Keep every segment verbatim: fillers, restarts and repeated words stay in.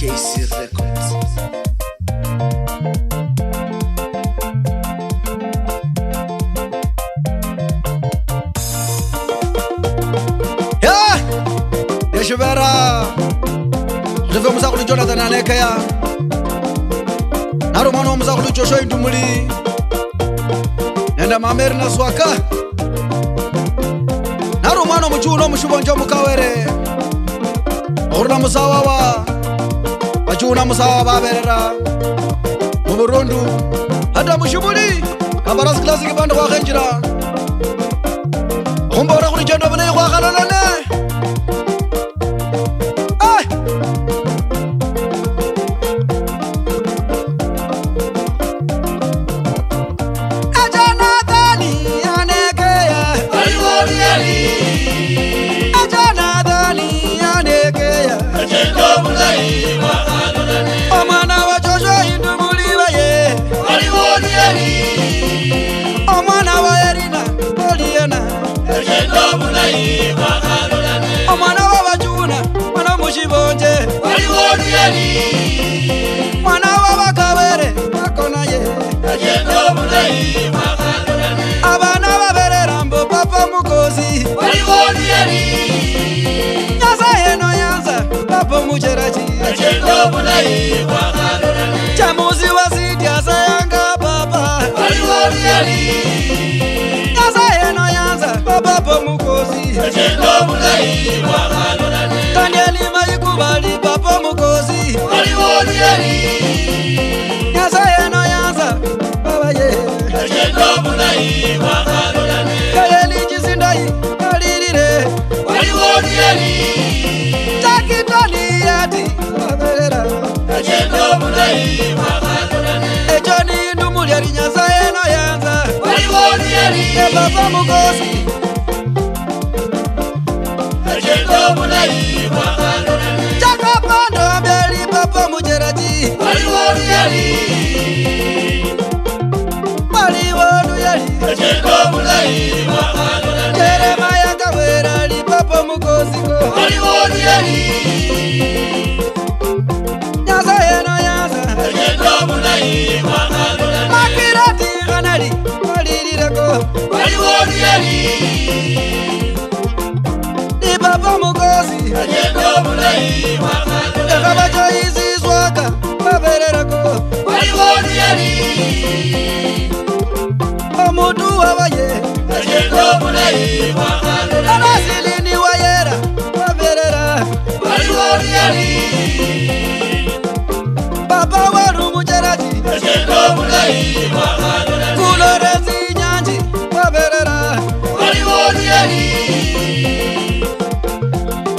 K C Records. Yeah! Eshivera. Khutuve omusakhulu Jonathan Anekeya. Nali omwana womusakhulu Joshua Indumuli. Nende mama Erina Swaka. Nali omwana omuchulu omushibonje omukawere. Okhurula musawa wa bachuna musawa baberera mu Burundu. Hata mushibuli, Kabarasi Classic Band khwakhenjira. Khumbola khuli chenda bulayi khwakhalolane. Eh! Aja Nathani Anekeya. Aliwo luyali. Aja Nathani Anekeya. Achenda obulayi khwakhalolane. Omwana wa Joshua Indumuli baye. Aliwo luyali. Omwana wa Erina Oliena. Achenda obulayi khwakhalolane. Omwana wa bachuna, mwana mushibonje. Aliwo luyali. Mwana wa bakabere, bakonaye. Achenda obulayi khwakhalolane. Abana baberera mbo papa mukosi. Aliwo luyali. Nyasaye noyanza, papa mucherachi. Achenda obulayi khwakhalolane. Chamusi wa Siti asayanga papa. Aliwo luyali. Nyasaye noyanza, papa mukosi. Achenda obulayi khwakhalolane. Danieli Mayikuba ali papa mukosi. Aliwo luyali. Nyasaye noyanza, baba ye. Achenda obulayi khwakhalolane. Kayeli Chisindayi, kalilile. Aliwo luyali. Takitoli yati, baberera. Achenda obulayi khwakhalolane. Echo ni Indumuli ali Nyasaye noyanza. Aliwo luyali. E papa mukosi. Achenda obulayi khwakhalolane. Jacob Ndombeli papa mucherachi. Aliwo luyali. Aliwo luyali. Achenda obulayi khwakhalolane. Jeremiah Kawera ali papa mukosiko. Aliwo luyali. Nyasaye noyanza. Achenda obulayi khwakhalolane. Makirati Kanali, olilileko. Aliwo luyali. Ni papa mukosi. Achenda obulayi khwakhalolane. Lekha bachoyisi Swaka, baberereko. Aliwo luyali. Omutu wabaye. Achenda obulayi khwakhalolane. Alasili ni wayera, baberera. Aliwo luyali. Papa wali omucherachi. Achenda obulayi khwakhalolane. Florence Nyanji, baberera. Aliwo luyali.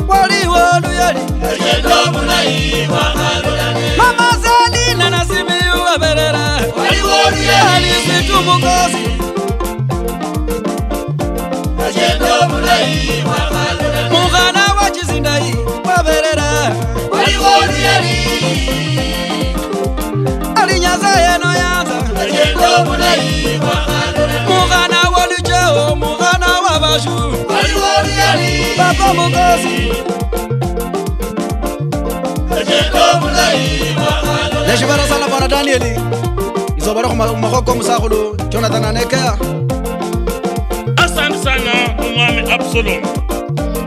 Waliwo luyali. Achenda obulayi khwakhalolane. Mama Selina Nasimiyu waberera. Waliwo luyali. Alisitu mukosi. Achenda obulayi khwakhalolane. Mukhana wa Chisindayi waberera. Waliwo luyali. Ali Nyasaye noyanza. Achenda obulayi khwakhalolane. Mukhana wa Lucheo, mukhana wa Bashu. Aliwo luyali. Papa mukosi. Achenda obulayi khwakhalolane. Neshibara sana bwana Danieli. Izo bari khuma-, khumakhuwa komusakhulu Jonathan Anekeya. Asante sana omwami Absalom.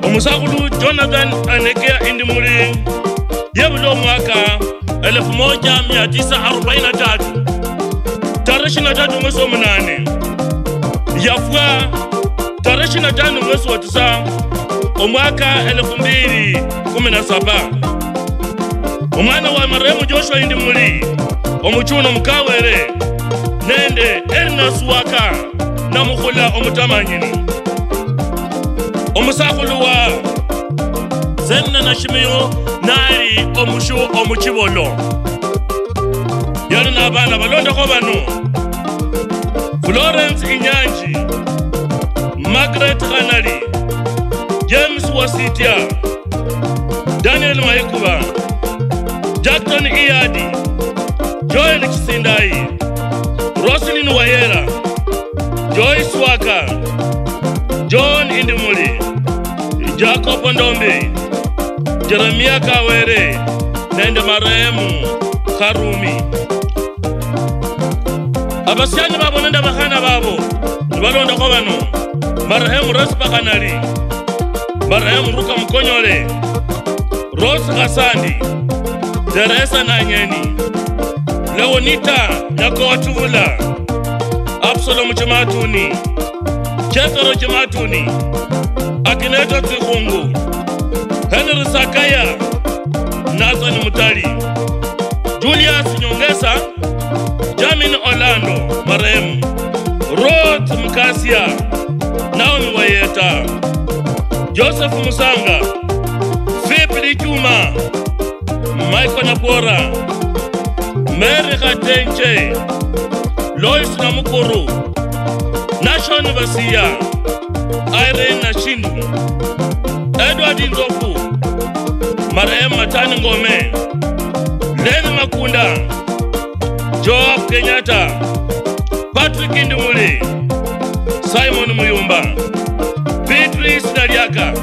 Omusakhulu Jonathan Anekeya Indumuli yebula omwaka elfu moja mia tisa arobaini na tatu, tarehe ishirini na tatu mwezi wa munane. Yafwa tarehe ishirini na tano mwezi wa tisa, omwaka elfu mbili kumi na saba. Omwana wa marehemu Joshua Indumuli, omuchuna omukawere, nende Erina Swaka, namukhula omutamanyini. Omusakhulu wa Selina Nashimiyu nali omushu omuchibolo. Yali nabana balondakho bano: Florence Inyanji, Margaret Khanali, James Wasitia, Daniel Maikuba, Jackson Iyadi, Joel Chisindayi, Roslyn Wayera, Joyce Waka, John Indumuli, Jacob Ndombi, Jeremiah Kawere, nende marehemu Kharumi. Abasiani babo nende abakhana babo nibalondakho bano: marehemu Rose Bakhanali, marehemu Ruka Mukonyole, Rose Khasandi, Teresa Nanyeni, Leonita Nyakowatuvula, Absalom Chimatuni, Jethro Chimatuni, Akineto Tsikhungu, Henry Sakaya, Nathan Mutali, Julius Nyongesa, Jamin Orlando, marehemu, Ruth Mukasia, Naomi Wayeta, Joseph Musanga, Philip Lichuma, Michael Nabora, Mary Khatenche, Lois Namukuru, Nashon Basia, Irene Nashindu, Edward Nzofu, marehemu Matani Ngome, Leni Makunda, Joab Kenyatta, Patrick Ndimuli, Simon Muyumba, Beatrice Naliaka,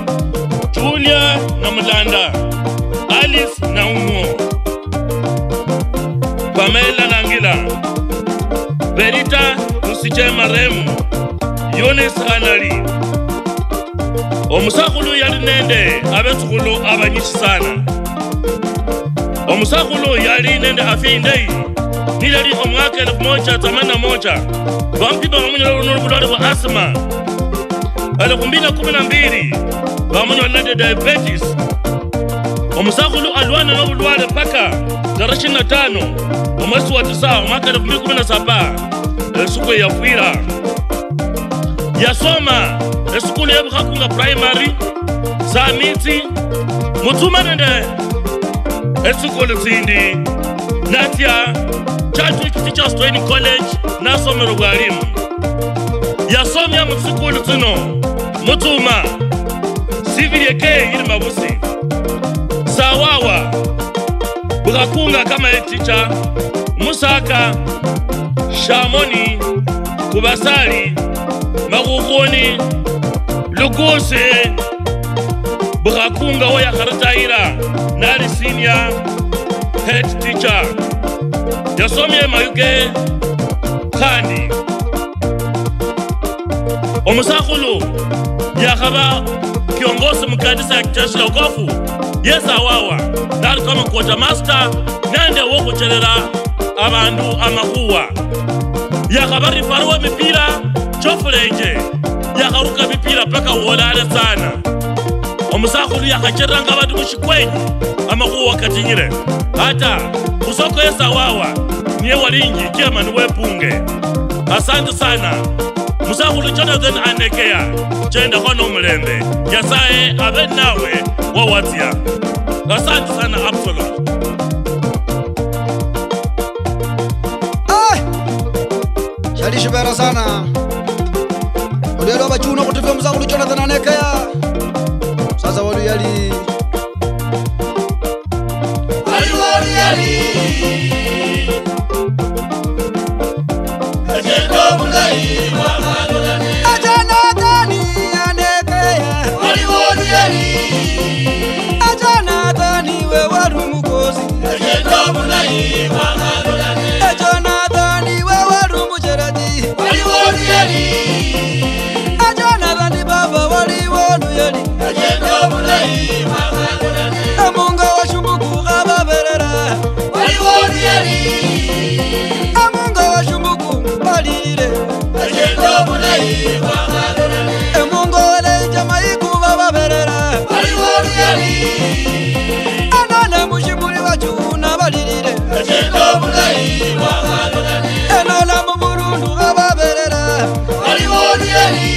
Julia Namulanda, Alice Naumo, Pamela Nangila, Berita Lusiche, marehemu Eunice Khanali. Omusakhulu yali nende abetsukhulu abanyishi sana. Omusakhulu yali nende afya indayi. Niyali omwaka elfu moja themanini na moja, bamupima bamunyola nobulwale bwa asthma. Elfu mbili na kumi na mbili, bamunyola nende diabetes. Omusakhulu alwana nobulwale paka tarehe ishirini na tano omwesi wa tisa omwaka elfu mbili kumi na saba, esuku eyafwira. Yasoma esukulu ye Bukhakunga Primary, Samitsi, Mutsuma nende esukulu tsindi, natsia Chadwick Teachers Training College, nasomera obwalimu. Yasomia mutsukulu tsino, Mutsuma, Civil Academy yili Mabusi, Sawawa, Bukhakunga kama head teacher, Musaka, Shamoni, Kubasali, Makhukhuni, Lukusi, Bukhakunga wo yakharitayira nali senior head teacher. Yasomie Mayuge khandi. Omusakhulu yakhaba kiongozi mukanisa ya Jeshi la Wokovu ye Sawawa, nali kama quarter master nende wokhuchelera abandu amakhuwa. Yakhaba rifari we mipira chofulenje, yakharuka mipira paka wolale sana. Omusakhulu yakhachereranga abandu mushikwenyi amakhuwa katinyire. Hata khusoko ye Sawawa niye walingi chairman we bunge. Asante sana. Musakhulu Jonathan Anekea, chendakho nomulembe. Nyasaye abe nawe wawatsia. Asante sana Absalom. Ah! Shali shibera sana. Oluyali lwabachuna khutufia musakhulu Jonathan Anekea. Sasa waluyali. Aliwo oluyali. Achenda obulayi bwakhalolane. Achana tani Anekea. Aliwo oluyali. Achana tani we wali umukosi. Achenda obulayi bwakhalolane. Achana tani we wali umucherati. Aliwo oluyali. Achana tani baba waliwo oluyali. Achenda obulayi bwakhalolane. Emungo wa shumbuku khababerera. Waliwo oluyali. Emungo wa shumbuku balilile. Achenda obulayi bwakhalolane. Emungo wa Leija Mayiku bababerera. Waliwo oluyali. Anone mushimuli wa Chuna balilile. Achenda obulayi bwakhalolane. Enola mu Burundu khababerera. Waliwo oluyali.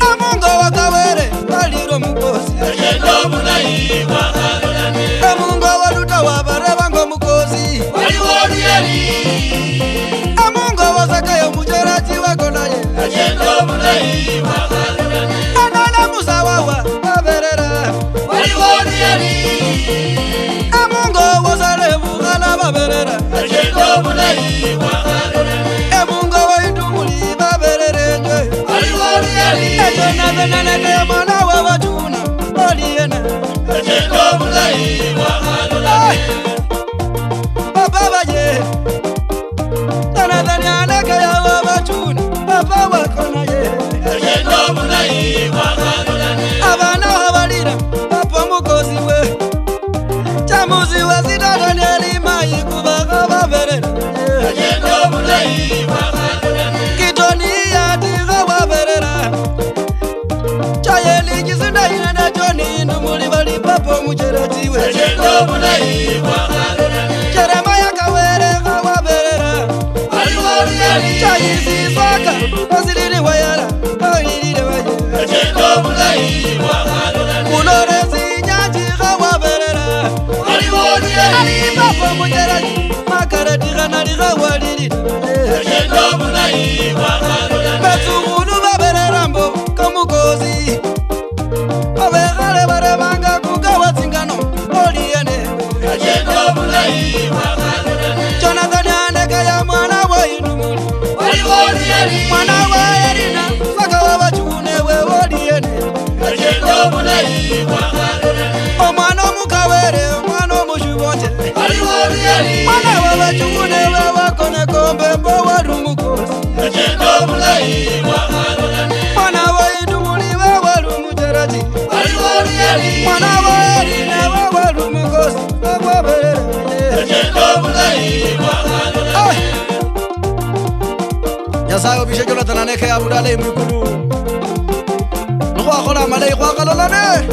Emungo wa Kawere balira omukosi. Achenda obulayi bwakhalolane. Emungo wa Luta wabarebanga omukosi. Waliwo oluyali. Emungo wa Zakayo mucherati wa Golaye. Achenda obulayi bwakhalolane. Anana musawawa baberera. Waliwo oluyali. Emungo wa Zalebu khala baberera. Achenda obulayi bwakhalolane. Emungo wa Itumuli baberera enje. Waliwo oluyali. Ejo nabenaneke mwana wa Bachuna. Oli yena. Achenda obulayi bwakhalolane. Papa baye. Jonathan aleka yawa bachuni. Papa wakona ye. Abana abalira. Papa mukosi we. Chamusi wa sitata neli mayi kuba khababerera. Kitoni yati khawaberera. Chayeli chisinda ina na John Indumuli bali papa omucherechi we. Jeremiah Kawere khawaberera. Chayisi Swaka, Basilini Wayala, khalilile baye. Kuloresi Nyanji khawaberera. Ali papa omucherechi, Makareti khanali khawalilile. Betsukhulu baberera mbo kamukosi. Abekhale barebanga kukawa tsingano, oli yene. Jonathan aneka ya mwana wa Indumuli. Mwana wa Elina, paka wa bachune we, oli yene. Omwana omukawere, omwana omushubonje. Mwana wa bachune we, wakona kombe, mbo wali omukosi. Mwana wa Indumuli we, wali omucherechi. Mwana wa Elina we, wali omukosi. Akwaberere. Ai. Nyasaye obishe Jonathan aneke ya bulala imwikulu. Nikhwakhola amalayi khwakhalolane.